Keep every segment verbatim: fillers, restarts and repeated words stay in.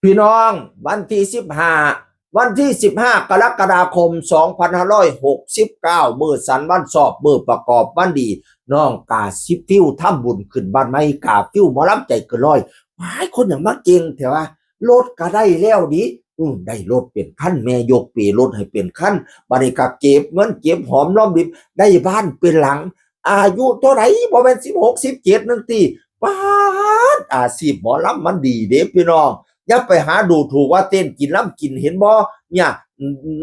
พี่น้อง วันที่สิบห้า วันที่สิบห้า กรกฎาคม สองพันห้าร้อยหกสิบเก้า มื้อสันวันสอบ มื้อประกอบวันดี น้องกาซิบฟิวทำบุญขึ้นบ้านใหม่ กาฟิวหมอลำใจเกินร้อย หลายคนอย่างมาเก่งแต่ว่ารถก็ได้แล้วดิ อืมได้รถเป็นคัน แม่ยกเปรถให้เป็นคัน บัดนี้ก็เก็บเงินเก็บหอมรอมริบ ได้บ้านเป็นหลัง อายุเท่าไหร่ บ่แม่นสิบหก สิบเจ็ด นั่นติ ป๊าด อาชีพหมอลำมันดีเด้พี่น้อง อย่าไปหาดูถูกว่าเต้นกินลำกิน เห็นบ่ เนี่ย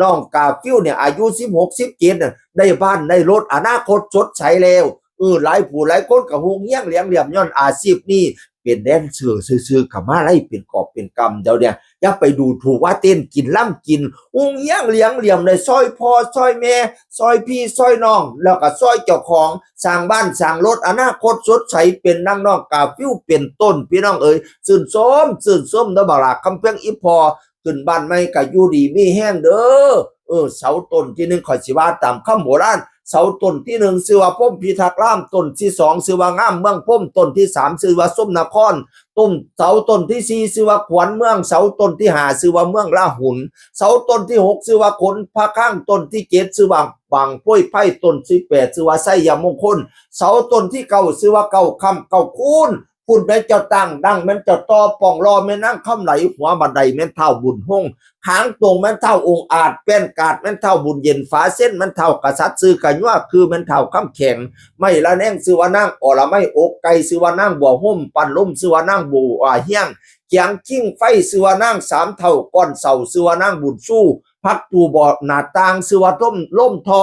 น้องกาฟิวเนี่ย อายุสิบหก สิบเจ็ด น่ะ ได้บ้านได้รถ อนาคตสดใสแล้ว เออ หลายผู้หลายคนก็ฮุงเฮียงเหลียงเหลี่ยมย้อนอาชีพนี้ เป็นแดนเซอร์ซื่อๆ ก็มาได้เป็นกอบเป็นกำ เดี๋ยวเนี่ย อย่าไปดูถูกว่าเต้นกินลำกิน ฮุงเฮียงเหลียงเหลี่ยมได้ซอยพ่อซอยแม่ ซอยพี่ซอยน้อง แล้วก็ซอยเจ้าของ สร้างบ้านสร้างรถ อนาคตสดใส เป็นดังน้องกาฟิวเป็นต้น พี่น้องเอ๋ย ชื่นชม ชื่นชมเด้อ บักหลาคำเพียง อีพ่อ ขึ้นบ้านใหม่ก็อยู่ดีมีแฮงเด้อ เออ เสาต้นที่หนึ่ง ข้อยสิว่าตามคำโบราณ เสาต้นที่หนึ่งชื่อว่าพรหมพิทักษ์ราม ต้นที่สองชื่อว่างามเมืองพรหม ต้นที่สามชื่อว่าสมนคร ต้น เสาต้นที่สี่ชื่อว่าขวัญเมือง เสาต้นที่ห้าชื่อว่าเมืองลาหุน เสาต้นที่หกชื่อว่าขนพระคลัง ต้นที่เจ็ดชื่อว่าบางโพยไพร ต้นที่แปดชื่อว่าไชยมงคล เสาต้นที่เก้าชื่อว่าเก้าคำเก้าคูณ พุ้นแม่นเจ้าตั้งดัง แม่นเจ้าต่อป่องรอ แม่นนางคำไหล หัวบันไดแม่นท้าวบุญฮง หางตรงแม่นท้าวองอาจ แป้นกาดแม่นท้าวบุญเย็น ฝาเส้นแม่นท้าวกษัตริย์ ซื่อกะยัวคือแม่นท้าวคำแข็ง ไม้ละแนงชื่อว่านางอรไมย อกไก่ชื่อว่านางบัวห่ม ปั้นลมชื่อว่านางบัวเฮียง เขียงคิงไฟชื่อว่านางสามเฒ่า ก้อนเสาชื่อว่านางบุญสู้ พักตูบ่อหน้าต่างชื่อว่าล่มล่มทอ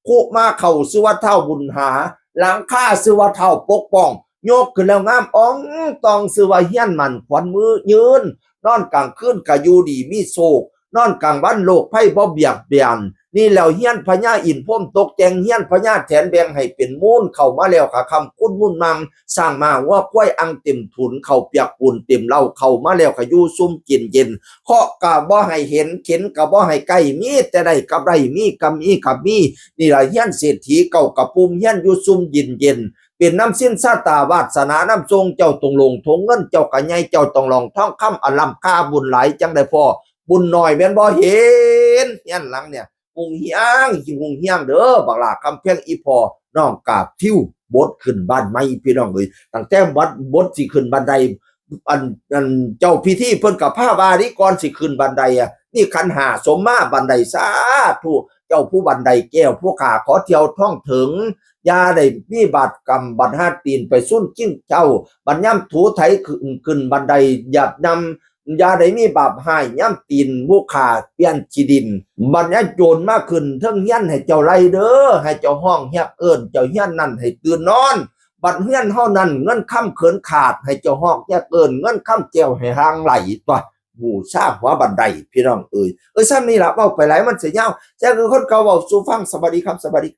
คุมาเข้าชื่อว่าท้าวบุญหา หลังคาชื่อว่าท้าวปกป้อง ยกขึ้นแล้วงามอ่องตอง ชื่อว่าเฮียนมั่นขวัญมือยืน นอนกลางคืนก็อยู่ดีมีโชค นอนกลางวันโรคภัยบ่เบียดเบียน นี่แล้วเฮียนพญาอินทร์พรหมตกแต่ง เฮียนพญาแถนแบ่งให้เป็นมูล เข้ามาแล้วก็ค้ำคูณมูลมั่ง สร้างม้างัวควายอังเต็มถุน เข้าเปียกปูนเต็มเล้า เข้ามาแล้วก็อยู่ซุ่มกินเย็น เคาะก็บ่ให้เห็น เข็ญก็บ่ให้ใกล้ มีแต่ได้กับได้ มีกับมีกับมี นี่ล่ะเฮียนเศรษฐีเก่ากะปุ่ม เฮียนอยู่ซุ่มยินเย็น เป็นนำสินชะตาวาสนานำส่ง เจ้าต้องลงทงเงิน เจ้ากะใหญ่ เจ้าต้องลองทองคำ อันล้ำค่า บุญหลายจั่งได้พ้อ บุญน้อยแม่นบ่เห็น เฮียนหลังเนี่ย ฮุงเฮียง ฮุงเฮียงเด้อ บักหลาคำเพียง อีพ่อ น้องกาฟิว บดขึ้นบ้านใหม่ พี่น้องเอ้ย ตั้งแต่บด บดสิขึ้นบันได อัน อันเจ้าพิธีเพิ่นก็พาว่านี่ ก่อนสิขึ้นบันไดอะ นี่ขันห้าสมมาบันได สาธุ เจ้าผู้บันไดแก้ว ผู้ข้าขอเที่ยวท้องเถิง อย่าได้มีบาดกรรมบัดหาตีนไปซุ่นกิ้งเจ้า บัดย่ำถูไถขึ้น ขึ้นบันไดหยาบนำ อย่าได้มีบาปฮ้ายย่ำตีนผู้ข้าเปลี่ยนขี้ดิน บัดนี้โจรมาขึ้นเทิงเฮียนให้เจ้าไล่เด้อ ให้เจ้าฮ้องเฮียกเอิ้นเจ้าเฮียนนั่นให้ตื่นนอน บัดเฮือนเฮานั่นเงินคำเขินขาด ให้เจ้าฮ้องเฮียกเอิ้นเงินคำแก้วให้หลั่งไหลตั๊ว บูชาหัวบันได พี่น้องเอ้ย เอ้ย ซ่ำนี่ล่ะ เว้าไปหลายมันสิยาว แจ้งคือคนเก่าเว้าสู่ฟัง สวัสดีครับ สวัสดีครับ